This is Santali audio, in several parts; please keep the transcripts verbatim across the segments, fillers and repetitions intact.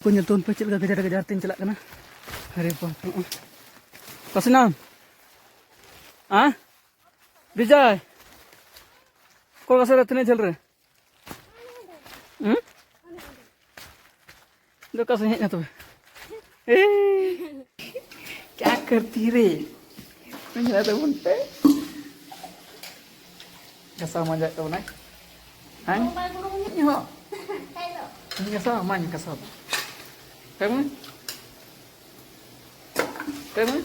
ᱠᱚ ᱧᱮᱞ ᱛᱟᱵᱚᱱ ᱯᱮ ᱪᱮᱫ ᱞᱮᱠᱟ ᱜᱟᱡᱟᱲ ᱜᱟᱡᱟᱲ ᱛᱤᱧ ᱪᱟᱞᱟᱜ ᱠᱟᱱᱟ᱾ ᱟᱨᱮ ᱵᱟᱯ ᱨᱮ᱾ ᱚᱠᱟ ᱥᱮᱱᱟᱢ? ᱦᱮᱸ? ᱵᱤᱡᱚᱭ? ᱚᱠᱟ ᱥᱮᱫ ᱨᱮ, ᱛᱤᱱᱟᱹᱜ ᱡᱷᱟᱹᱞ ᱨᱮ? ᱦᱩᱸ? ᱫᱚ ᱚᱠᱟ ᱥᱮᱫ ᱦᱮᱡ ᱮᱱᱟ ᱛᱚᱵᱮ? ᱮ, ᱠᱭᱟ ᱠᱟᱨᱛᱤ ᱨᱮ? ᱧᱮᱞ ᱛᱟᱵᱚᱱ ᱯᱮ᱾ ᱜᱷᱟᱥᱟᱣ ᱢᱟᱸᱡᱟᱭᱮᱫ ᱛᱟᱵᱚᱱᱟᱭ᱾ ᱦᱮᱸ? ᱤᱧ ᱦᱚᱸ᱾ ᱤᱧ ᱜᱷᱟᱥᱟᱣ, ᱢᱟᱧ ᱜᱷᱟᱥᱟᱣ ᱫᱟ᱾ ᱠᱟᱹᱢᱤ? ᱠᱟᱹᱢᱤ?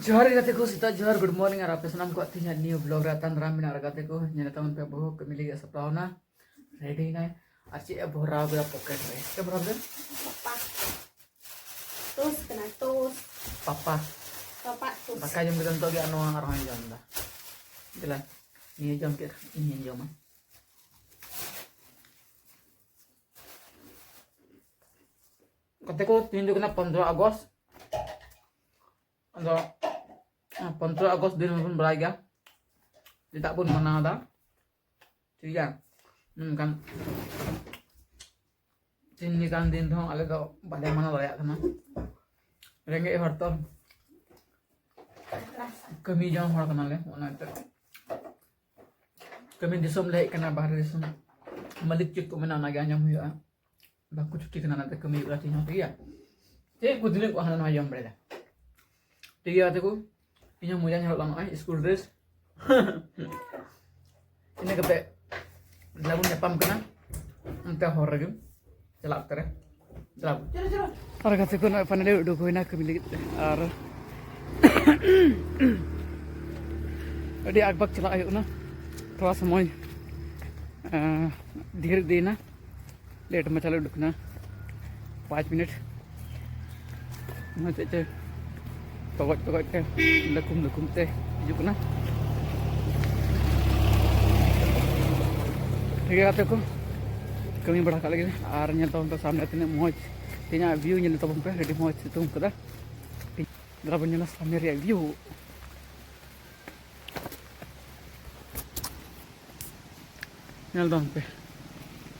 ᱡᱚᱦᱟᱨ ᱜᱮ ᱜᱟᱛᱮ ᱠᱚ, ᱥᱮᱛᱟᱜ ᱡᱚᱦᱟᱨ, good morning᱾ ᱟᱨ ᱟᱯᱮ ᱥᱟᱱᱟᱢ ᱠᱚᱣᱟᱜ ᱛᱮᱦᱮᱧᱟᱜ new vlog ᱨᱮ ᱟᱛᱟᱝ ᱫᱟᱨᱟᱢ ᱢᱮᱱᱟᱜ᱾ ᱟᱨ ᱜᱟᱛᱮ ᱠᱚ, ᱧᱮᱞ ᱛᱟᱵᱚᱱ ᱯᱮ, ᱵᱟᱹᱦᱩ ᱠᱟᱹᱢᱤ ᱞᱟᱹᱜᱤᱫ ᱥᱟᱯᱲᱟᱣ ᱮᱱᱟ, ready ᱮᱱᱟᱭ᱾ ᱟᱨ ᱪᱮᱫ ᱮ ᱵᱷᱚᱨᱟᱣ ᱠᱮᱫᱟ pocket ᱨᱮ? ᱪᱮᱫ ᱮ ᱵᱷᱚᱨᱟᱣ ᱠᱮᱫᱟ? ᱯᱟᱯᱟ᱾ Toast ᱠᱟᱱᱟ, toast᱾ ᱯᱟᱯᱟ᱾ ᱯᱟᱯᱟ toast᱾ ᱫᱟᱠᱟ ᱡᱚᱢ ᱠᱮᱫᱟ ᱱᱤᱛᱚᱜ ᱜᱮ, ᱟᱨ ᱱᱚᱣᱟ ᱟᱨᱦᱚᱸᱭ ᱡᱚᱢ ᱮᱫᱟ᱾ ᱫᱮᱞᱟ, ᱱᱤᱭᱟᱹ ᱡᱚᱢ ᱠᱮᱫ ᱠᱷᱟᱱ ᱤᱧ ᱦᱚᱸᱧ ᱡᱚᱢᱟ᱾ ᱜᱟᱛᱮ ᱠᱚ, ᱛᱮᱦᱮᱧ ᱫᱚ ᱠᱟᱱᱟ ᱯᱚᱱᱫᱽᱨᱚ ᱟᱜᱚᱥᱴ᱾ ᱟᱫᱚ ᱯᱚᱱᱫᱽᱨᱚ ᱟᱜᱚᱥᱴ ᱫᱤᱱ ᱦᱚᱸᱵᱚᱱ ᱵᱟᱲᱟᱭ ᱜᱮᱭᱟ ᱪᱮᱫᱟᱜ ᱵᱚᱱ ᱢᱟᱱᱟᱣ ᱮᱫᱟ, ᱴᱷᱤᱠ ᱜᱮᱭᱟ? ᱢᱮᱱᱠᱷᱟᱱ ᱛᱮᱦᱮᱧ ᱞᱮᱠᱟᱱ ᱫᱤᱱ ᱨᱮᱦᱚᱸ ᱟᱞᱮ ᱫᱚ ᱵᱟᱞᱮ ᱢᱟᱱᱟᱣ ᱫᱟᱲᱮᱭᱟᱜ ᱠᱟᱱᱟ᱾ ᱨᱮᱸᱜᱮᱡ ᱦᱚᱲ ᱛᱚ, ᱠᱟᱹᱢᱤ ᱡᱚᱝ ᱦᱚᱲ ᱠᱟᱱᱟᱞᱮ, ᱚᱱᱟᱛᱮ ᱠᱟᱹᱢᱤ ᱫᱤᱥᱚᱢ ᱞᱮ ᱦᱮᱡ ᱠᱟᱱᱟ, ᱵᱟᱦᱨᱮ ᱫᱤᱥᱚᱢ᱾ ᱢᱟᱹᱞᱤᱠ ᱪᱮᱫ ᱠᱚ ᱢᱮᱱᱟ, ᱚᱱᱟᱜᱮ ᱟᱸᱡᱚᱢ ᱦᱩᱭᱩᱜᱼᱟ᱾ ᱵᱟᱠᱚ ᱪᱷᱩᱴᱤ ᱠᱟᱱᱟ, ᱚᱱᱟᱛᱮ ᱠᱟᱹᱢᱤ ᱦᱩᱭᱩᱜᱼᱟ ᱛᱮᱦᱮᱧ ᱦᱚᱸ, ᱴᱷᱤᱠ ᱜᱮᱭᱟ? ᱪᱮᱫ ᱠᱚ ᱛᱤᱱᱟᱹᱜ ᱠᱚ ᱦᱟᱱᱟ ᱱᱚᱣᱟ ᱡᱚᱢ ᱵᱟᱲᱟᱭᱟ, ᱴᱷᱤᱠ ᱜᱮᱭᱟ ᱜᱟᱛᱮ ᱠᱚ? ᱤᱧ ᱦᱚᱸ ᱢᱚᱡᱟᱧ ᱦᱚᱨᱚᱜ ᱞᱟᱜᱼᱟ ᱱᱚᱜᱼᱚᱭ ᱥᱠᱩᱞ ᱰᱨᱮᱥ᱾ ᱤᱱᱟᱹ ᱠᱟᱛᱮ ᱫᱮᱞᱟ ᱵᱚᱱ ᱧᱟᱯᱟᱢ ᱠᱟᱱᱟ ᱚᱱᱛᱮ ᱦᱚᱨ ᱨᱮᱜᱮ, ᱪᱟᱞᱟᱜ ᱚᱠᱛᱮ ᱨᱮ᱾ ᱪᱟᱞᱟᱜ ᱵᱚᱱ᱾ ᱟᱨ ᱜᱟᱛᱮ ᱠᱚ, ᱱᱚᱜᱼᱚᱭ finally ᱩᱰᱩᱠ ᱦᱩᱭᱱᱟ ᱠᱟᱹᱢᱤ ᱞᱟᱹᱜᱤᱫ ᱛᱮ᱾ ᱟᱨ ᱟᱹᱰᱤ ᱟᱠᱵᱟᱠ ᱪᱟᱞᱟᱜ ᱦᱩᱭᱩᱜ ᱠᱟᱱᱟ, ᱛᱷᱚᱲᱟ ᱥᱚᱢᱚᱭ, ᱮᱸ, ᱰᱷᱮᱨ ᱤᱫᱤᱭᱮᱱᱟ᱾ ᱞᱮᱴ ᱢᱟᱪᱷᱟ ᱞᱮ ᱩᱰᱩᱠ ᱮᱱᱟ, ᱯᱟᱸᱪ ᱢᱤᱱᱤᱴ᱾ ᱚᱱᱟ ᱦᱚᱛᱮᱡ ᱛᱮ ᱛᱚᱜᱚᱡ ᱛᱚᱜᱚᱡ ᱛᱮ, ᱞᱟᱹᱠᱩᱢ ᱞᱟᱹᱠᱩᱢ ᱛᱮ ᱦᱤᱡᱩᱜ ᱠᱟᱱᱟ᱾ ᱴᱷᱤᱠ ᱜᱮᱭᱟ ᱜᱟᱛᱮ ᱠᱚ, ᱠᱟᱹᱢᱤ ᱵᱟᱲᱟ ᱠᱟᱜ ᱞᱟᱹᱜᱤᱫ᱾ ᱟᱨ ᱧᱮᱞ ᱛᱟᱵᱚᱱ ᱯᱮ ᱥᱟᱢᱱᱮ ᱛᱤᱱᱟᱹᱜ ᱢᱚᱡᱽ, ᱛᱮᱦᱮᱧᱟᱜ view ᱧᱮᱞ ᱛᱟᱵᱚᱱ ᱯᱮ, ᱟᱹᱰᱤ ᱢᱚᱡᱽ ᱥᱤᱛᱩᱝ ᱠᱟᱫᱟ᱾ ᱫᱮᱞᱟ ᱵᱚᱱ ᱧᱮᱞᱟ ᱥᱟᱢᱱᱮ ᱨᱮᱭᱟᱜ view᱾ ᱧᱮᱞ ᱛᱟᱵᱚᱱ ᱯᱮ,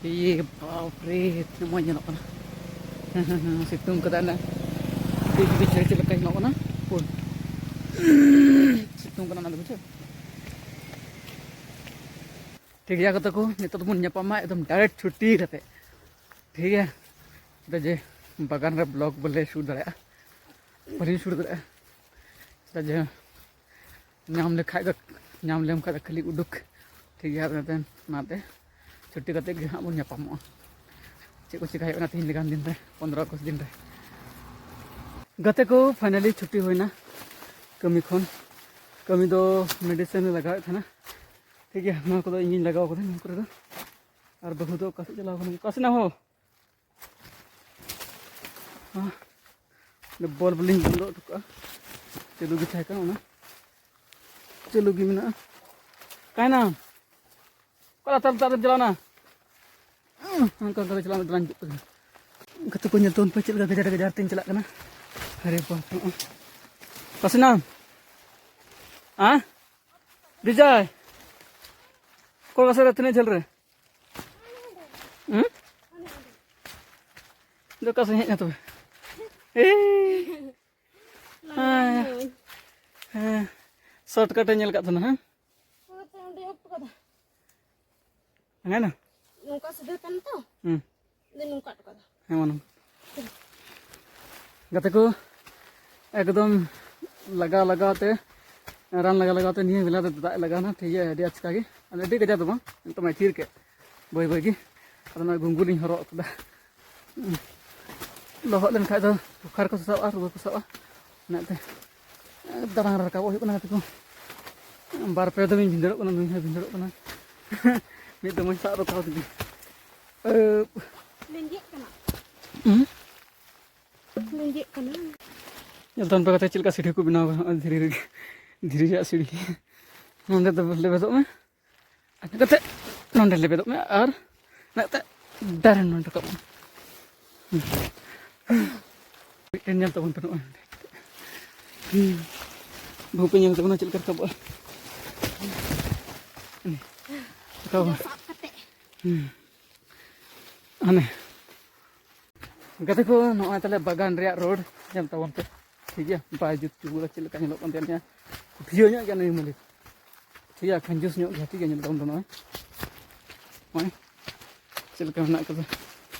ᱮ ᱵᱟᱯ ᱨᱮ, ᱛᱤᱱᱟᱹᱜ ᱢᱚᱡᱽ ᱧᱮᱞᱚᱜ ᱠᱟᱱᱟ᱾ ᱥᱤᱛᱩᱝ ᱠᱟᱫᱟ ᱱᱟ, ᱵᱤᱪ ᱵᱤᱪ ᱨᱮ ᱪᱮᱫ ᱞᱮᱠᱟ ᱧᱮᱞᱚᱜ ᱠᱟᱱᱟ᱾ ᱯᱩᱨ ᱥᱤᱛᱩᱝ ᱠᱟᱱᱟ ᱚᱱᱟ ᱫᱚ, ᱵᱩᱡᱷᱟᱹᱣ᱾ ᱴᱷᱤᱠ ᱜᱮᱭᱟ ᱜᱟᱛᱮ ᱠᱚ, ᱱᱤᱛᱚᱜ ᱫᱚᱵᱚᱱ ᱧᱟᱯᱟᱢᱟ ᱮᱠᱫᱚᱢ direct ᱪᱷᱩᱴᱤ ᱠᱟᱛᱮ᱾ ᱴᱷᱤᱠ ᱜᱮᱭᱟ, ᱪᱮᱫᱟᱜ ᱡᱮ ᱵᱟᱜᱟᱱ ᱨᱮ vlog ᱵᱚᱞᱮ shoot ᱫᱟᱲᱮᱭᱟᱜᱼᱟ, ᱵᱟᱹᱞᱤᱧ shoot ᱫᱟᱲᱮᱭᱟᱜᱼᱟ᱾ ᱪᱮᱫᱟᱜ ᱡᱮ ᱧᱟᱢ ᱞᱮᱠᱷᱟᱡ ᱫᱚ, ᱧᱟᱢ ᱞᱮᱢ ᱠᱷᱟᱡ ᱫᱚ ᱠᱷᱟᱹᱞᱤ ᱩᱰᱩᱠ᱾ ᱴᱷᱤᱠ ᱜᱮᱭᱟ, ᱟᱫᱚ ᱚᱱᱟᱛᱮ ᱪᱷᱩᱴᱤ ᱠᱟᱛᱮ ᱜᱮ ᱦᱟᱸᱜ ᱵᱚᱱ ᱧᱟᱯᱟᱢᱚᱜᱼᱟ᱾ ᱪᱮᱫ ᱠᱚ ᱪᱮᱠᱟ ᱦᱩᱭᱩᱜ ᱠᱟᱱᱟ ᱛᱮᱦᱮᱧ ᱞᱮᱠᱟᱱ ᱫᱤᱱ ᱨᱮ, ᱯᱚᱱᱨᱚ ᱟᱜᱚᱥᱴ ᱫᱤᱱ ᱨᱮ᱾ ᱜᱟᱛᱮ ᱠᱚ, finally ᱪᱷᱩᱴᱤ ᱦᱩᱭᱱᱟ ᱠᱟᱹᱢᱤ ᱠᱷᱚᱱ᱾ ᱠᱟᱹᱢᱤ ᱫᱚ medicine ᱞᱮ ᱞᱟᱜᱟᱣᱮᱫ ᱛᱟᱦᱮᱱᱟ᱾ ᱴᱷᱤᱠ ᱜᱮᱭᱟ, ᱱᱚᱣᱟ ᱠᱚᱫᱚ ᱤᱧᱤᱧ ᱞᱟᱜᱟᱣ ᱠᱟᱫᱟ ᱱᱚᱣᱟ ᱠᱚᱨᱮ ᱫᱚ᱾ ᱟᱨ ᱵᱟᱹᱦᱩ ᱫᱚ ᱚᱠᱟ ᱥᱮᱫ ᱪᱟᱞᱟᱣ ᱠᱟᱱᱟ? ᱚᱠᱟ ᱥᱮᱫ ᱱᱟ ᱦᱳ? ᱦᱮᱸ, ᱚᱸᱰᱮ bulb ᱞᱤᱧ ᱵᱚᱱᱫᱚ ᱦᱚᱴᱚ ᱠᱟᱜᱼᱟ᱾ ᱪᱟᱹᱞᱩ ᱜᱮ ᱛᱟᱦᱮᱸ ᱠᱟᱱᱟ, ᱚᱱᱟ ᱪᱟᱹᱞᱩ ᱜᱮ ᱢᱮᱱᱟᱜᱼᱟ᱾ ᱚᱠᱟᱭᱱᱟᱢ? ᱚᱠᱟ ᱞᱟᱛᱟᱨ ᱞᱟᱛᱟᱨ ᱨᱮᱢ ᱪᱟᱞᱟᱣᱱᱟ? ᱚᱱᱠᱟ ᱚᱱᱠᱟ ᱪᱟᱞᱟᱣ ᱢᱮ, ᱫᱮᱞᱟᱧ ᱩᱫᱩᱜ ᱟᱯᱮ ᱠᱟᱱᱟ᱾ ᱜᱟᱛᱮ ᱠᱚ, ᱧᱮᱞ ᱛᱟᱵᱚᱱ ᱯᱮ ᱪᱮᱫ ᱞᱮᱠᱟ ᱜᱟᱡᱟᱲ ᱜᱟᱡᱟᱲ ᱛᱤᱧ ᱪᱟᱞᱟᱜ ᱠᱟᱱᱟ᱾ ᱟᱨᱮ ᱵᱟᱯ ᱨᱮ, ᱚᱠᱟ ᱥᱮᱱᱟᱢ? ᱦᱮᱸ? ᱵᱤᱡᱚᱭ, ᱚᱠᱟ ᱥᱮᱫ ᱨᱮ, ᱛᱤᱱᱟᱹᱜ ᱡᱷᱟᱹᱞ ᱨᱮ? ᱦᱩᱸ? ᱫᱚ ᱚᱠᱟ ᱥᱮᱫ ᱦᱮᱡ ᱮᱱᱟ ᱛᱚᱵᱮ? ᱮᱭ! ᱦᱮᱸ᱾ ᱦᱮᱸ᱾ Shortcut ᱮ ᱧᱮᱞ ᱠᱟᱜ ᱛᱟᱦᱮᱱᱟ, ᱦᱮᱸ? ᱦᱳᱭ, ᱛᱚ ᱚᱸᱰᱮ ᱚᱯᱷ ᱠᱟᱫᱟ᱾ ᱦᱮᱸ ᱱᱟ? ᱱᱚᱝᱠᱟ ᱥᱤᱫᱷᱟᱹ ᱠᱟᱱᱟ ᱛᱚ᱾ ᱦᱩᱸ᱾ ᱟᱫᱚ ᱱᱚᱝᱠᱟ ᱦᱚᱴᱚ ᱠᱟᱫᱟ᱾ ᱦᱮᱸ, ᱢᱟ ᱱᱚᱝᱠᱟ᱾ ᱜᱟᱛᱮ ᱠᱚ, ᱮᱠᱫᱚᱢ ᱞᱟᱜᱟᱣ ᱞᱟᱜᱟᱣ ᱛᱮ, ᱨᱟᱱ ᱞᱟᱜᱟᱣ ᱞᱟᱜᱟᱣ ᱛᱮ ᱱᱤᱭᱟᱹ ᱵᱮᱞᱟ ᱫᱚ ᱫᱟᱜ ᱮ ᱞᱟᱜᱟᱣ ᱮᱱᱟ, ᱴᱷᱤᱠ ᱜᱮᱭᱟ, ᱟᱹᱰᱤ ᱟᱪᱠᱟ ᱜᱮ᱾ ᱟᱫᱚ ᱟᱹᱰᱤ ᱠᱟᱡᱟᱠ ᱫᱚ ᱵᱟᱝ, ᱱᱤᱛᱚᱜ ᱢᱟᱭ ᱛᱷᱤᱨ ᱠᱮᱫ ᱵᱟᱹᱭ ᱵᱟᱹᱭ ᱜᱮ᱾ ᱟᱫᱚ ᱱᱚᱜᱼᱚᱭ ᱜᱷᱩᱸᱜᱩ ᱞᱤᱧ ᱦᱚᱨᱚᱜ ᱠᱟᱫᱟ᱾ ᱞᱚᱦᱚᱫ ᱞᱮᱱᱠᱷᱟᱡ ᱫᱚ ᱵᱩᱠᱷᱟᱨ ᱠᱚ ᱥᱟᱵᱼᱟ, ᱨᱩᱣᱟᱹ ᱠᱚ ᱥᱟᱵᱼᱟ᱾ ᱚᱱᱟᱛᱮ ᱫᱟᱬᱟᱱ ᱨᱟᱠᱟᱵᱚᱜ ᱦᱩᱭᱩᱜ ᱠᱟᱱᱟ ᱜᱟᱛᱮ ᱠᱚ᱾ ᱵᱟᱨ ᱯᱮ ᱫᱚᱢᱤᱧ ᱵᱷᱤᱸᱫᱟᱹᱲᱚᱜ ᱠᱟᱱᱟ, ᱱᱩᱭ ᱦᱚᱸᱭ ᱵᱷᱤᱸᱫᱟᱹᱲᱚᱜ ᱠᱟᱱᱟ᱾ ᱢᱤᱫ ᱫᱚᱢᱮᱧ ᱥᱟᱵ ᱨᱟᱠᱟᱵ ᱠᱮᱫᱮ᱾ ᱟᱹᱯ᱾ ᱞᱮᱸᱡᱮᱫ ᱠᱟᱱᱟ᱾ ᱦᱩᱸ? ᱞᱮᱸᱡᱮᱫ ᱠᱟᱱᱟ᱾ ᱧᱮᱞ ᱛᱟᱵᱚᱱ ᱯᱮ ᱜᱟᱛᱮ, ᱪᱮᱫ ᱞᱮᱠᱟ ᱥᱤᱲᱤ ᱠᱚ ᱵᱮᱱᱟᱣ ᱠᱟᱫᱟ, ᱱᱚᱜᱼᱚᱭ ᱫᱷᱤᱨᱤ ᱨᱮᱜᱮ, ᱫᱷᱤᱨᱤ ᱨᱮᱭᱟᱜ ᱥᱤᱲᱤ᱾ ᱱᱚᱸᱰᱮ ᱫᱚ ᱞᱮᱵᱮᱫᱚᱜ ᱢᱮ᱾ ᱟᱨ ᱠᱟᱛᱮ ᱱᱚᱸᱰᱮ ᱞᱮᱵᱮᱫᱚᱜ ᱢᱮ ᱟᱨ ᱱᱟᱛᱮ ᱫᱟᱨᱮ ᱱᱚᱸᱰᱮ ᱨᱟᱠᱟᱵ ᱢᱮ᱾ ᱢᱤᱫᱴᱮᱱ ᱧᱮᱞ ᱛᱟᱵᱚᱱ ᱯᱮ ᱱᱚᱜᱼᱚᱭ ᱱᱚᱸᱰᱮ᱾ ᱦᱩᱸ᱾ ᱵᱟᱹᱦᱩ ᱯᱮ ᱧᱮᱞ ᱛᱟᱵᱚᱱᱟ ᱪᱮᱫ ᱞᱮᱠᱟ ᱨᱟᱠᱟᱵᱚᱜᱼᱟ᱾ ᱨᱟᱠᱟᱵᱚᱜᱼᱟ᱾ ᱥᱟᱵ ᱠᱟᱛᱮ᱾ ᱦᱩᱸ᱾ ᱦᱟᱱᱮ ᱜᱟᱛᱮ ᱠᱚ, ᱱᱚᱜᱼᱚᱭ ᱛᱟᱦᱞᱮ ᱵᱟᱜᱟᱱ ᱨᱮᱭᱟᱜ ᱨᱳᱰ ᱧᱮᱞ ᱛᱟᱵᱚᱱ ᱯᱮ, ᱴᱷᱤᱠ ᱜᱮᱭᱟ? ᱵᱟᱭ ᱡᱩᱛ ᱪᱩᱜᱩᱲᱟ, ᱪᱮᱫ ᱞᱮᱠᱟ ᱧᱮᱞᱚᱜ ᱠᱟᱱ ᱛᱟᱦᱮᱸ ᱱᱤᱭᱟᱹ ᱵᱷᱤᱭᱳ ᱧᱚᱜ ᱜᱮᱭᱟ ᱱᱩᱭ ᱢᱟᱹᱞᱤᱠ, ᱴᱷᱤᱠ ᱜᱮᱭᱟ? ᱠᱷᱟᱱᱡᱩᱥ ᱧᱚᱜ ᱜᱮᱭᱟ, ᱴᱷᱤᱠ ᱜᱮᱭᱟ? ᱧᱮᱞ ᱛᱟᱵᱚᱱ ᱯᱮ ᱱᱚᱜᱼᱚᱭ, ᱱᱚᱜᱼᱚᱭ ᱪᱮᱫ ᱞᱮᱠᱟ ᱢᱮᱱᱟᱜ ᱠᱟᱫᱟ,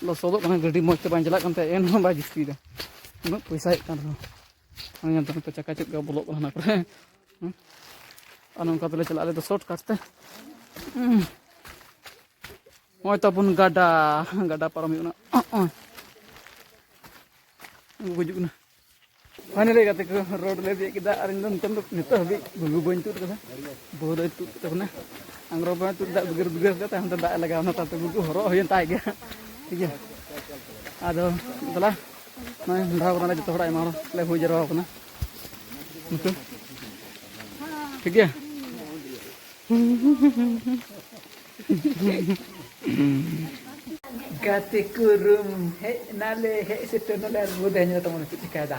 ᱞᱚᱥᱚᱫᱚᱜ ᱠᱟᱱᱟ, ᱜᱟᱹᱰᱤ ᱢᱚᱡᱽ ᱛᱮ ᱵᱟᱝ ᱪᱟᱞᱟᱜ ᱠᱟᱱ ᱛᱟᱭᱟ, ᱮᱱᱦᱚᱸ ᱵᱟᱭ ᱡᱩᱛ ᱪᱩᱭᱫᱟ, ᱩᱱᱟᱹᱜ ᱯᱚᱭᱥᱟ ᱦᱮᱡ ᱠᱟᱱ ᱨᱮᱦᱚᱸ᱾ ᱱᱚᱜᱼᱚᱭ ᱧᱮᱞ ᱛᱟᱵᱚᱱ ᱯᱮ, ᱪᱟᱠᱟ ᱪᱮᱫ ᱞᱮᱠᱟ ᱵᱚᱞᱚᱜ ᱠᱟᱱᱟ ᱦᱟᱱᱟ ᱠᱚᱨᱮ, ᱦᱮᱸ? ᱟᱨ ᱱᱚᱝᱠᱟ ᱛᱮᱞᱮ ᱪᱟᱞᱟᱜᱼᱟ ᱟᱞᱮ ᱫᱚ short cut ᱛᱮ᱾ ᱦᱩᱸ᱾ ᱱᱚᱜᱼᱚᱭ ᱛᱟᱵᱚᱱ ᱜᱟᱰᱟ, ᱜᱟᱰᱟ ᱯᱟᱨᱚᱢ ᱦᱩᱭᱩᱜ ᱠᱟᱱᱟ᱾ ᱜᱩᱡᱩᱜ ᱠᱟᱱᱟ᱾ Finally ᱜᱟᱛᱮ ᱠᱚ, ᱨᱳᱰ ᱞᱮ ᱛᱤᱭᱳᱜ ᱠᱮᱫᱟ᱾ ᱟᱨ ᱤᱧ ᱫᱚ ᱱᱤᱛᱚᱝ ᱫᱚ, ᱱᱤᱛᱚᱜ ᱦᱟᱹᱵᱤᱡ ᱜᱷᱩᱜᱩ ᱵᱟᱹᱧ ᱛᱩᱫ ᱠᱟᱫᱟ, ᱵᱟᱹᱦᱩ ᱫᱚᱭ ᱛᱩᱫ ᱠᱮᱫ ᱛᱟᱵᱚᱱᱟ᱾ ᱟᱝᱨᱚᱵ ᱵᱟᱭ ᱛᱩᱫ ᱫᱟ, ᱵᱤᱜᱟᱹᱨ ᱵᱤᱜᱟᱹᱨ ᱠᱟᱛᱮ ᱦᱟᱱᱛᱮ ᱫᱟᱜ ᱮ ᱞᱟᱜᱟᱣ ᱱᱟ, ᱛᱟᱭᱚᱢᱛᱮ ᱜᱷᱩᱜᱩ ᱦᱚᱨᱚᱜ ᱦᱩᱭᱮᱱ ᱛᱟᱭ ᱜᱮ, ᱴᱷᱤᱠ ᱜᱮᱭᱟ᱾ ᱟᱫᱚ ᱫᱮᱞᱟ, ᱱᱚᱜᱼᱚᱭ ᱢᱚᱦᱰᱟᱣ ᱠᱟᱱᱟᱞᱮ ᱡᱚᱛᱚ ᱦᱚᱲ, ᱟᱭᱢᱟ ᱦᱚᱲ ᱞᱮ ᱦᱩᱭ ᱡᱟᱣᱨᱟ ᱠᱟᱱᱟ ᱱᱤᱛᱚᱜ, ᱴᱷᱤᱠ ᱜᱮᱭᱟ᱾ ᱜᱟᱛᱮ ᱠᱚ ᱨᱩᱢ ᱦᱮᱡ ᱱᱟᱞᱮ, ᱦᱮᱡ ᱥᱮᱴᱮᱨ ᱱᱟᱞᱮ, ᱟᱨ ᱵᱟᱹᱦᱩ ᱫᱚ ᱧᱮᱞ ᱛᱟᱵᱚᱱ ᱪᱮᱫ ᱪᱤᱠᱟᱭ ᱫᱟ᱾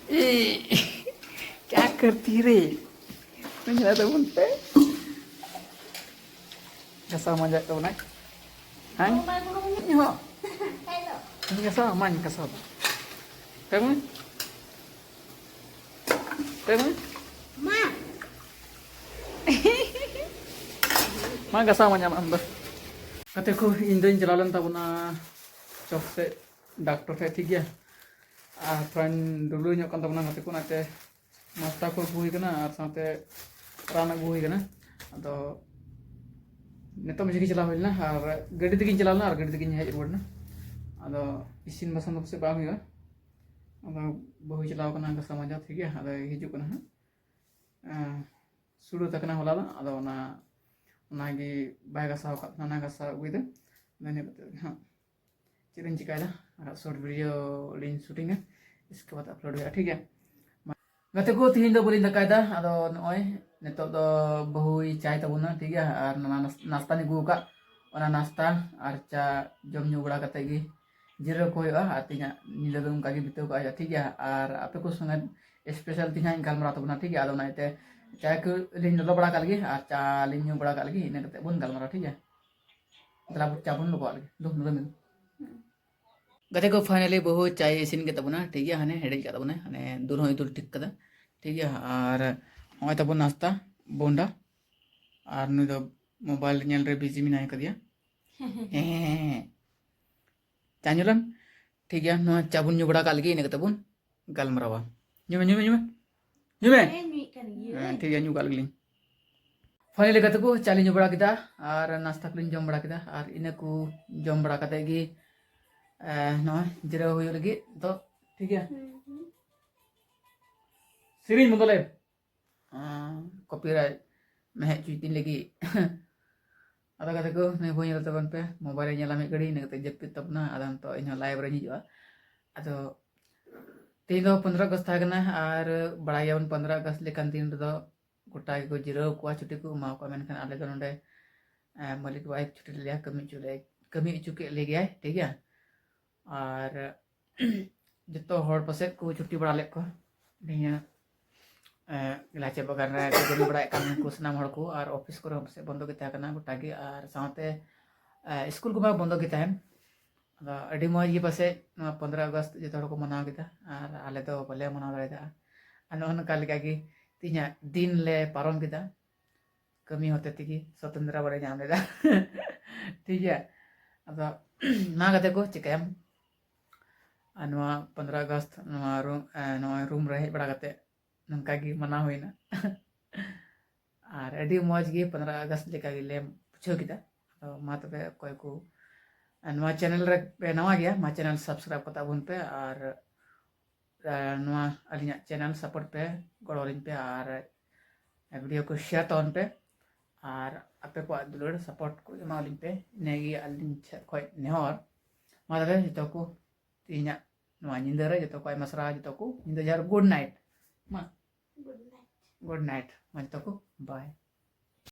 ᱮᱭ, ᱠᱭᱟ ᱠᱟᱨᱛᱤ ᱨᱮ? ᱧᱮᱞ ᱛᱟᱵᱚᱱ ᱯᱮ᱾ ᱜᱷᱟᱥᱟᱣ ᱢᱟᱸᱡᱟᱜ ᱛᱟᱵᱚᱱᱟᱭ᱾ ᱦᱮᱸ? ᱤᱧ ᱦᱚᱸ᱾ ᱤᱧ ᱜᱷᱟᱥᱟᱣ, ᱢᱟᱧ ᱜᱷᱟᱥᱟᱣ ᱫᱟ᱾ ᱛᱟᱭᱚᱢ ᱢᱟ᱾ ᱢᱟ ᱜᱷᱟᱥᱟᱣ ᱢᱟ ᱧᱟᱢ ᱟᱢ ᱫᱚ᱾ ᱜᱟᱛᱮ ᱠᱚ, ᱤᱧ ᱫᱚᱧ ᱪᱟᱞᱟᱣ ᱞᱮᱱ ᱛᱟᱵᱚᱱᱟ ᱪᱚᱠ ᱥᱮᱫ, ᱰᱟᱠᱛᱚᱨ ᱴᱷᱮᱡ, ᱴᱷᱤᱠ ᱜᱮᱭᱟ᱾ ᱟᱨ ᱛᱷᱚᱲᱟᱧ ᱰᱩᱵᱽᱞᱟᱹ ᱧᱚᱜ ᱠᱟᱱ ᱛᱟᱵᱚᱱᱟ ᱜᱟᱛᱮ ᱠᱚ, ᱚᱱᱟᱛᱮ ᱱᱟᱥᱛᱟ ᱠᱚ ᱟᱹᱜᱩ ᱦᱩᱭ ᱠᱟᱱᱟ ᱟᱨ ᱥᱟᱶᱛᱮ ᱨᱟᱱ ᱟᱹᱜᱩ ᱦᱩᱭ ᱠᱟᱱᱟ᱾ ᱟᱫᱚ ᱱᱤᱛᱚᱜ ᱢᱟᱡᱷᱮ ᱜᱮ ᱪᱟᱞᱟᱣ ᱦᱩᱭ ᱞᱮᱱᱟ ᱟᱨ ᱜᱟᱹᱰᱤ ᱛᱮᱜᱮᱧ ᱪᱟᱞᱟᱣ ᱞᱮᱱᱟ ᱟᱨ ᱜᱟᱹᱰᱤ ᱛᱮᱜᱮᱧ ᱦᱮᱡ ᱨᱩᱣᱟᱹᱲ ᱮᱱᱟ᱾ ᱟᱫᱚ ᱤᱥᱤᱱ ᱵᱟᱥᱟᱝ ᱫᱚ ᱯᱟᱥᱮᱡ ᱵᱟᱝ ᱦᱩᱭᱩᱜᱼᱟ᱾ ᱟᱫᱚ ᱵᱟᱹᱦᱩᱭ ᱪᱟᱞᱟᱣ ᱠᱟᱱᱟ ᱜᱷᱟᱥᱟᱣ ᱢᱟᱡᱟ, ᱴᱷᱤᱠ ᱜᱮᱭᱟ᱾ ᱟᱫᱚᱭ ᱦᱤᱡᱩᱜ ᱠᱟᱱᱟ ᱦᱟᱸᱜ᱾ ᱮᱸ, ᱥᱩᱲᱟᱹ ᱛᱟᱠᱱᱟ ᱦᱚᱞᱟ ᱫᱚ, ᱟᱫᱚ ᱚᱱᱟ, ᱚᱱᱟᱜᱮ ᱵᱟᱭ ᱜᱷᱟᱥᱟᱣ ᱟᱠᱟᱫ ᱛᱟᱦᱮᱱᱟ, ᱚᱱᱟ ᱜᱷᱟᱥᱟᱣ ᱟᱹᱜᱩᱭᱮᱫᱟ᱾ ᱟᱫᱚ ᱤᱱᱟᱹ ᱠᱟᱛᱮ ᱜᱮ ᱦᱟᱸᱜ ᱪᱮᱫ ᱤᱧ ᱪᱤᱠᱟᱭᱮᱫᱟ, ᱟᱨ short video ᱞᱤᱧ shootingᱟ, ᱤᱥᱠᱮ ᱵᱟᱫ upload ᱦᱩᱭᱩᱜᱼᱟ, ᱴᱷᱤᱠ ᱜᱮᱭᱟ᱾ ᱜᱟᱛᱮ ᱠᱚ, ᱛᱤᱦᱤᱧ ᱫᱚ ᱵᱟᱹᱞᱤᱧ ᱫᱟᱠᱟᱭᱮᱫᱟ᱾ ᱟᱫᱚ ᱱᱚᱜᱼᱚᱭ ᱱᱤᱛᱚᱜ ᱫᱚ ᱵᱟᱹᱦᱩᱭ ᱪᱟᱭ ᱛᱟᱵᱚᱱᱟ, ᱴᱷᱤᱠ ᱜᱮᱭᱟ, ᱟᱨ ᱱᱟᱥ-, ᱱᱟᱥᱛᱟᱧ ᱟᱹᱜᱩ ᱟᱠᱟᱫ, ᱚᱱᱟ ᱱᱟᱥᱛᱟ ᱟᱨ ᱪᱟ ᱡᱚᱢ ᱧᱩ ᱵᱟᱲᱟ ᱠᱟᱛᱮ ᱜᱮ ᱡᱤᱨᱟᱹᱣ ᱠᱚ ᱦᱩᱭᱩᱜᱼᱟ᱾ ᱟᱨ ᱛᱮᱦᱮᱧᱟᱜ ᱧᱤᱫᱟᱹ ᱫᱚ ᱚᱱᱠᱟ ᱜᱮ ᱵᱤᱛᱟᱹᱣ ᱠᱟᱜ ᱦᱩᱭᱩᱜᱼᱟ, ᱴᱷᱤᱠ ᱜᱮᱭᱟ᱾ ᱟᱨ ᱟᱯᱮ ᱠᱚ ᱥᱚᱸᱜᱮ special ᱛᱮᱦᱮᱧ ᱜᱟᱞᱢᱟᱨᱟᱣ ᱛᱟᱵᱚᱱᱟ, ᱴᱷᱤᱠ ᱜᱮᱭᱟ᱾ ᱟᱫᱚ ᱚᱱᱟ ᱤᱭᱟᱹᱛᱮ ᱪᱟ ᱠᱚ ᱞᱤᱧ ᱞᱚᱞᱚ ᱵᱟᱲᱟ ᱠᱟᱜ ᱞᱮᱜᱮ ᱟᱨ ᱪᱟ ᱞᱤᱧ ᱧᱩ ᱵᱟᱲᱟ ᱠᱟᱜ ᱞᱮᱜᱮ, ᱤᱱᱟᱹ ᱠᱟᱛᱮ ᱵᱚᱱ ᱜᱟᱞᱢᱟᱨᱟᱣᱟ, ᱴᱷᱤᱠ ᱜᱮᱭᱟ᱾ ᱛᱟᱦᱞᱮ ᱟᱵᱚ ᱪᱟ ᱵᱚᱱ ᱞᱚᱜᱟᱣᱟᱜ ᱞᱮᱜᱮ᱾ ᱫᱩ, ᱱᱚᱰᱮ ᱢᱮ᱾ ᱜᱟᱛᱮ ᱠᱚ, finally ᱵᱟᱹᱦᱩ ᱪᱟᱭ ᱤᱥᱤᱱ ᱠᱮᱫ ᱛᱟᱵᱚᱱᱟ, ᱴᱷᱤᱠ ᱜᱮᱭᱟ, ᱦᱟᱱᱮ ᱦᱮᱰᱮᱡ ᱠᱟᱜ ᱛᱟᱵᱚᱱᱟᱭ, ᱦᱟᱱᱮ ᱫᱩᱞ ᱦᱚᱸᱭ ᱫᱩᱞ ᱴᱷᱤᱠ ᱠᱟᱫᱟ, ᱴᱷᱤᱠ ᱜᱮᱭᱟ᱾ ᱟᱨ ᱱᱚᱜᱼᱚᱭ ᱛᱟᱵᱚᱱ ᱱᱟᱥᱛᱟ, ᱵᱚᱱᱰᱟ, ᱟᱨ ᱱᱩᱭ ᱫᱚ mobile ᱧᱮᱞ ᱨᱮ busy ᱢᱮᱱᱟᱭ ᱠᱟᱫᱮᱭᱟ᱾ ᱦᱮᱸ, ᱪᱟ ᱧᱩ ᱞᱮᱢ, ᱴᱷᱤᱠ ᱜᱮᱭᱟ, ᱱᱚᱣᱟ ᱪᱟ ᱵᱚᱱ ᱧᱩ ᱵᱟᱲᱟ ᱠᱟᱜ ᱞᱮᱜᱮ, ᱤᱱᱟᱹ ᱠᱟᱛᱮ ᱵᱚᱱ ᱜᱟᱞᱢᱟᱨᱟᱣᱟ᱾ ᱧᱩ ᱢᱮ, ᱧᱩ ᱢᱮ, ᱧᱩ ᱢᱮ, ᱧᱩ ᱢᱮ᱾ ᱦᱮᱸ, ᱧᱩᱭᱮᱫ ᱠᱟᱱ ᱜᱤᱭᱟᱹᱧ᱾ ᱦᱮᱸ, ᱴᱷᱤᱠ ᱜᱮᱭᱟ, ᱧᱩ ᱠᱟᱜ ᱞᱮᱜᱮ ᱞᱤᱧ᱾ Finally ᱜᱟᱛᱮ ᱠᱚ, ᱪᱟ ᱞᱤᱧ ᱧᱩ ᱵᱟᱲᱟ ᱠᱮᱫᱟ ᱟᱨ ᱱᱟᱥᱛᱟ ᱠᱚᱞᱤᱧ ᱡᱚᱢ ᱵᱟᱲᱟ ᱠᱮᱫᱟ, ᱟᱨ ᱤᱱᱟᱹ ᱠᱚ ᱡᱚᱢ ᱵᱟᱲᱟ ᱠᱟᱛᱮ ᱜᱮ, ᱮ, ᱱᱚᱜᱼᱚᱭ ᱡᱤᱨᱟᱹᱣ ᱦᱩᱭᱩᱜ ᱞᱟᱹᱜᱤᱫ᱾ ᱛᱚ, ᱴᱷᱤᱠ ᱜᱮᱭᱟ᱾ ᱦᱩᱸ, ᱦᱩᱸ᱾ ᱥᱮᱨᱮᱧ ᱵᱚᱱᱫᱚ ᱞᱮ᱾ ᱟᱸ, copyright ᱢᱮᱦᱮᱫ ᱪᱩᱭ ᱛᱤᱧ ᱞᱟᱹᱜᱤᱫ᱾ ᱟᱫᱚ ᱜᱟᱛᱮ ᱠᱚ, ᱱᱩᱭ ᱵᱚᱱ ᱧᱮᱞ ᱛᱟᱵᱚᱱ ᱯᱮ, mobile ᱮ ᱧᱮᱞᱟ ᱢᱤᱫ ᱜᱷᱟᱹᱲᱤ, ᱤᱱᱟᱹ ᱠᱟᱛᱮ ᱡᱟᱹᱯᱤᱫ ᱛᱟᱵᱚᱱᱟ᱾ ᱟᱫᱚ ᱱᱤᱛᱚᱜ ᱤᱧᱦᱚᱸ live ᱨᱮᱧ ᱦᱤᱡᱩᱜᱼᱟ᱾ ᱟᱫᱚ ᱛᱮᱦᱮᱧ ᱫᱚ ᱯᱚᱱᱫᱽᱨᱚ ᱟᱜᱚᱥᱴ ᱛᱟᱦᱮᱸ ᱠᱟᱱᱟ, ᱟᱨ ᱵᱟᱲᱟᱭ ᱜᱮᱭᱟᱵᱚᱱ ᱯᱚᱱᱫᱽᱨᱚ ᱟᱜᱚᱥᱴ ᱞᱮᱠᱟᱱ ᱫᱤᱱ ᱨᱮᱫᱚ ᱜᱚᱴᱟ ᱜᱮᱠᱚ ᱡᱤᱨᱟᱹᱣ ᱠᱚᱣᱟ, ᱪᱷᱩᱴᱤ ᱠᱚ ᱮᱢᱟ ᱠᱚᱣᱟ᱾ ᱢᱮᱱᱠᱷᱟᱱ ᱟᱞᱮ ᱫᱚ ᱱᱚᱰᱮ, ᱮ, ᱢᱟᱹᱞᱤᱠ ᱵᱟᱵᱟᱭ ᱪᱷᱩᱴᱤ ᱞᱮᱭᱟ, ᱠᱟᱹᱢᱤ ᱦᱚᱪᱚ ᱞᱮ, ᱠᱟᱹᱢᱤ ᱦᱚᱪᱚ ᱠᱮᱫ ᱞᱮ ᱜᱮᱭᱟᱭ, ᱴᱷᱤᱠ ᱜᱮᱭᱟ᱾ ᱟᱨ ᱡᱚᱛᱚ ᱦᱚᱲ ᱯᱟᱥᱮᱡ ᱠᱚ ᱪᱷᱩᱴᱤ ᱵᱟᱲᱟ ᱞᱮᱫ ᱠᱚᱣᱟ ᱱᱤᱭᱟᱹ, ᱮ, ᱞᱟᱪᱮ ᱵᱟᱜᱟᱱ ᱨᱮ ᱠᱚ ᱠᱟᱹᱢᱤ ᱵᱟᱲᱟᱭᱮᱫ ᱠᱟᱱ ᱩᱱᱠᱩ ᱥᱟᱱᱟᱢ ᱦᱚᱲ ᱠᱚ, ᱟᱨ office ᱠᱚᱨᱮ ᱦᱚᱸ ᱯᱟᱥᱮᱡ ᱵᱚᱱᱫᱚ ᱜᱮ ᱛᱟᱦᱮᱸ ᱠᱟᱱᱟ ᱜᱚᱴᱟ ᱜᱮ, ᱟᱨ ᱥᱟᱶᱛᱮ, ᱮ, ᱥᱠᱩᱞ ᱠᱚᱢᱟ ᱵᱚᱱᱫᱚ ᱜᱮ ᱛᱟᱦᱮᱱ᱾ ᱟᱫᱚ ᱟᱹᱰᱤ ᱢᱚᱡᱽ ᱜᱮ ᱯᱟᱥᱮᱡ ᱱᱚᱣᱟ ᱯᱚᱱᱫᱽᱨᱚ ᱟᱜᱚᱥᱴ ᱡᱚᱛᱚ ᱦᱚᱲ ᱠᱚ ᱢᱟᱱᱟᱣ ᱠᱮᱫᱟ, ᱟᱨ ᱟᱞᱮ ᱫᱚ ᱵᱟᱞᱮ ᱢᱟᱱᱟᱣ ᱫᱟᱲᱮᱭᱟᱫᱟ᱾ ᱟᱨ ᱱᱚᱜᱼᱚ ᱱᱚᱝᱠᱟ ᱞᱮᱠᱟ ᱜᱮ ᱛᱮᱦᱮᱧᱟᱜ ᱫᱤᱱ ᱞᱮ ᱯᱟᱨᱚᱢ ᱠᱮᱫᱟ, ᱠᱟᱹᱢᱤ ᱦᱚᱛᱮ ᱛᱮᱜᱮ ᱥᱚᱛᱮᱱᱫᱨᱟ ᱵᱟᱞᱮ ᱧᱟᱢ ᱞᱮᱫᱟ᱾ ᱴᱷᱤᱠ ᱜᱮᱭᱟ, ᱟᱫᱚ ᱢᱟ ᱜᱟᱛᱮ ᱠᱚ, ᱪᱤᱠᱟᱹᱭᱟᱢ? ᱟᱨ ᱱᱚᱣᱟ ᱯᱚᱱᱫᱽᱨᱚ ᱟᱜᱚᱥᱴ ᱱᱚᱣᱟ room, ᱮ, ᱱᱚᱣᱟ room ᱨᱮ ᱦᱮᱡ ᱵᱟᱲᱟ ᱠᱟᱛᱮ ᱱᱚᱝᱠᱟ ᱜᱮ ᱢᱟᱱᱟᱣ ᱦᱩᱭᱱᱟ᱾ ᱟᱨ ᱟᱹᱰᱤ ᱢᱚᱡᱽ ᱜᱮ ᱯᱚᱱᱫᱽᱨᱚ ᱟᱜᱚᱥᱴ ᱞᱮᱠᱟ ᱜᱮᱞᱮ ᱵᱩᱡᱷᱟᱹᱣ ᱠᱮᱫᱟ᱾ ᱟᱫᱚ ᱢᱟ ᱛᱚᱵᱮ, ᱚᱠᱚᱭ ᱠᱚ ᱱᱚᱣᱟ channel ᱨᱮ ᱯᱮ ᱱᱟᱣᱟ ᱜᱮᱭᱟ, ᱢᱟ channel subscribe ᱠᱟᱛᱟ ᱵᱚᱱ ᱯᱮ, ᱟᱨ, ᱟᱨ ᱱᱚᱣᱟ ᱟᱹᱞᱤᱧᱟᱜ channel support ᱯᱮ, ᱜᱚᱲᱚ ᱟᱹᱞᱤᱧ ᱯᱮ, ᱟᱨ video ᱠᱚ share ᱛᱟᱵᱚᱱ ᱯᱮ, ᱟᱨ ᱟᱯᱮ ᱠᱚᱣᱟᱜ ᱫᱩᱞᱟᱹᱲ support ᱠᱚ ᱮᱢᱟᱣᱟᱞᱤᱧ ᱯᱮ᱾ ᱤᱱᱟᱹᱜᱮ ᱟᱹᱞᱤᱧ ᱥᱮᱫ ᱠᱷᱚᱱ ᱱᱮᱦᱚᱨ᱾ ᱢᱟ ᱛᱚᱵᱮ ᱡᱚᱛᱚ ᱠᱚ, ᱛᱮᱦᱮᱧᱟᱜ ᱱᱚᱣᱟ ᱧᱤᱫᱟᱹ ᱨᱮ ᱡᱚᱛᱚ ᱠᱚ ᱟᱭᱢᱟ ᱥᱟᱨᱦᱟᱣ, ᱡᱚᱛᱚ ᱠᱚ ᱧᱤᱫᱟᱹ ᱡᱚᱦᱟᱨ, good night᱾ ᱢᱟ᱾ Good night᱾ Good night᱾ ᱢᱟ ᱡᱚᱛᱚ ᱠᱚ, bye᱾